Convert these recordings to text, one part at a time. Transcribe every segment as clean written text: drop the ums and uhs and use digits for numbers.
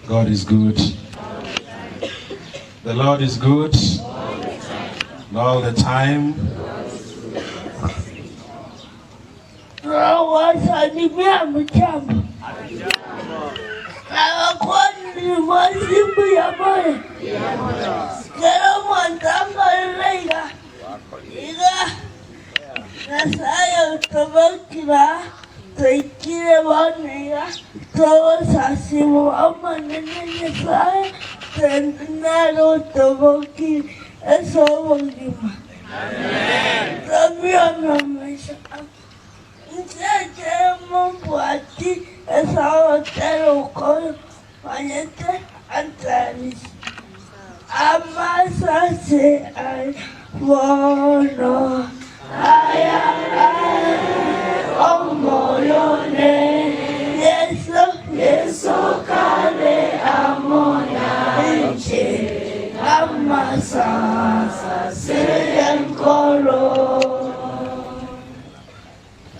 God is good. The Lord is good and all the time. Nawasalimia mjambo. Nabakwanirie mwensi mbuya more. Kera omonto ankorere iga, iga Nyasae otobokire aa, toikire bono iga, togosasima Omonene Nyasae, nere otobokire ase obogima. Tobiome amaiso abo. Inche ekero mombwati ase ogotera oko manyete antaarisi amasase aya bono aya omoyo one Yeso, Yeso kare amo nainche amasase y'enkoro.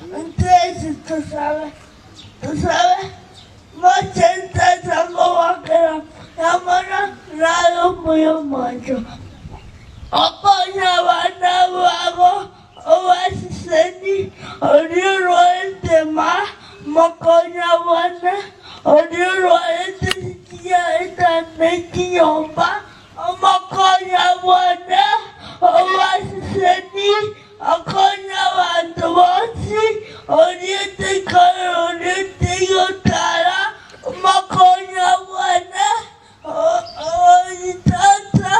Ntwesi tosabe, tosabe, moche ntasa kobakera namono naye omuya omonto. Okonye abana babo obaseseni, oria orwarete ma, mokonye abana, oria orwarete ne chinyomba, omokonye abana obaseseni. Okonye abanto bonsi, oriete ikoro oriete igotara, omokonyi bwane oritata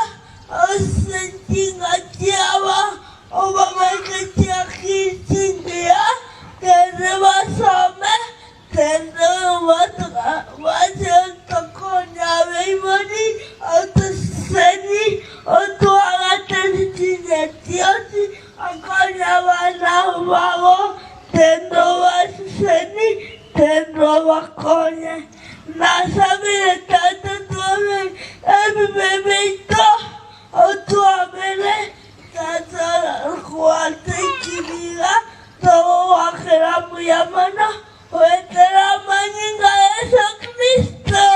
ase chingaki aba, obabeke chiakili chingiya, kende basome, kende bache gotokonya abaibori, otoseseni, otwagatere chinchera chionsi, Okonya abana babo, tenda obaseseni, tenda obakonye. Nasabire Tata otwabere ebibe biaito, otwabere Tata kwata ekiniga, togogwakera mbuya mono, goetera amanyinga a Yeso Kristo.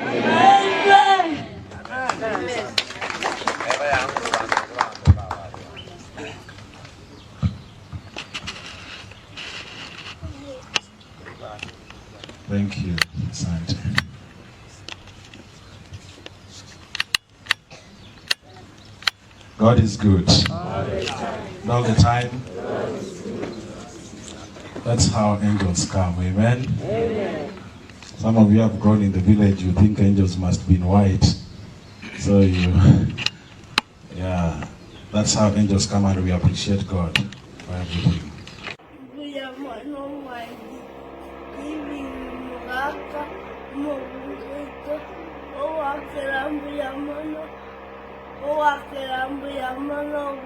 Amen. Thank you. Asante. God is good. And all the time. That's how angels come. Amen. Amen. Some of you have grown in the village, you think angels must be in white. So you, yeah, that's how angels come and we appreciate God for everything. Mbuya mono omwanchi Stephen Mogaka omobunge oito ogoakera mbuya mono, ogoakera mbuya mono.